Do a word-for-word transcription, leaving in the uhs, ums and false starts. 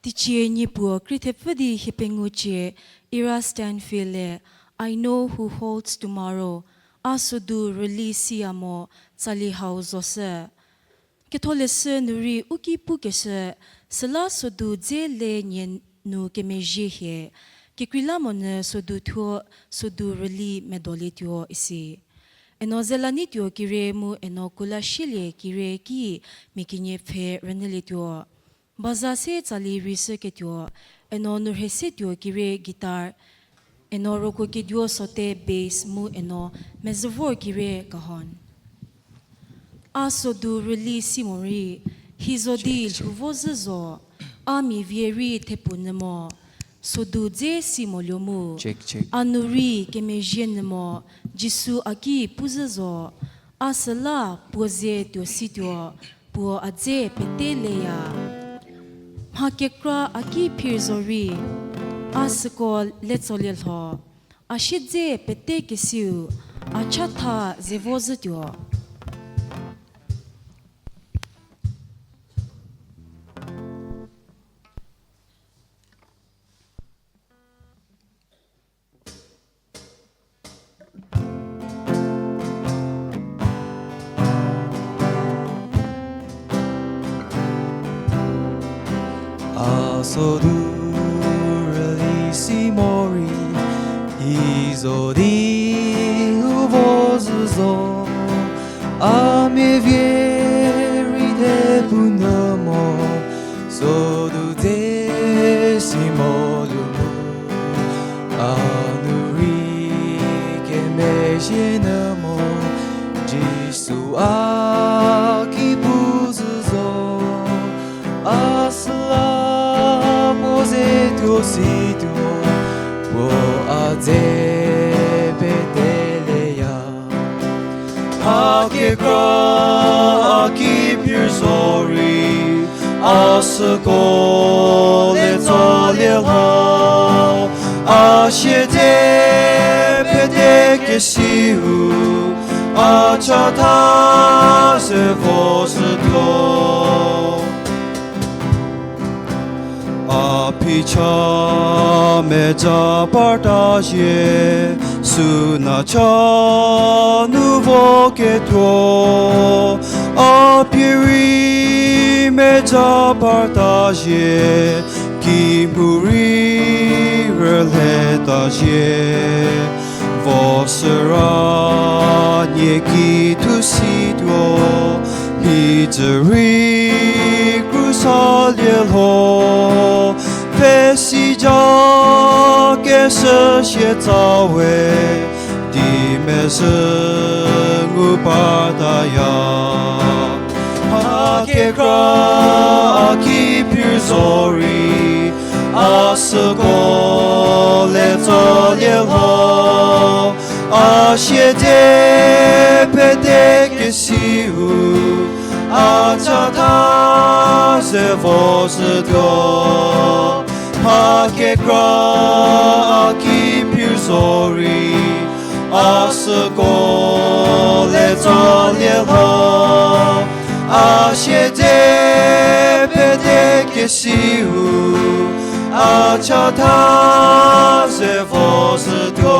Teicie niepuo krie thepfü di hie pengou cie Ira Stanfield-e I Know Who Holds Tomorrow, A Sodu Rüli Siya Mo, tsali hau zoshü. Ketholeshü nu rei u ki pukeshü, süla sodu dze le nie nu kemezhie hie, kekreilamonyü sodu thuo, sodu rüli medolietuo isi. Eno Zelanituo kire mu eno Kulashielie kire ki mia kenie pfhe rünyülietuo. Baza se tsali rei shüketuo, eno Nurhesetuo kire guitar, eno Rokokeduo Sote bass mu eno Mezhüvor kire cajon. A sodu rüli si morei, hi zo di lhou vo zhü zo, a miavie rei thepu nyü mo, sodu dze si moluo mu, a nu rei kemezhie nyü mo, Jisu a ki pu zhü zo, a süla puo ze tuo situo, puo a dze pete leya. Mha kekra a ki phir zo rei, a süko letsolie lho, a siedze pete kesiu, a chatha ze vo zhütuo. A sodu rüli si morei, hi zo di lhou vo zhü zo, a miavie rei thepu nyü mo, sodu dze si moluo mu, a nu rei kemezhie nyü mo, Jisu a ki pu zhü zo, a süla puo ze tuo situo, puo a dze pete leya. Mha kekra a ki phir zo rei, a süko letsolie lho, a siedze pete kesiu, a chatha ze vo zhütuo. A phicha meja parta zhie, süna cha nu voketuo, a pie rei meja parta zhie, kemhie rei rületa zhie. Vo süra nie ki thu situo, mhijü rei krusalie lho, pfhe sica keshü sietsa we, di mezhü ngu partaya. Mha kekra a ki phir zo rei, a süko letsolie lho, a siedze pete kesiu, a chatha ze vo zhütuo. Mha kekra a ki phir zo rei, a süko letsolie lho, a siedze pete kesiu, a chatha ze vo zhütuo.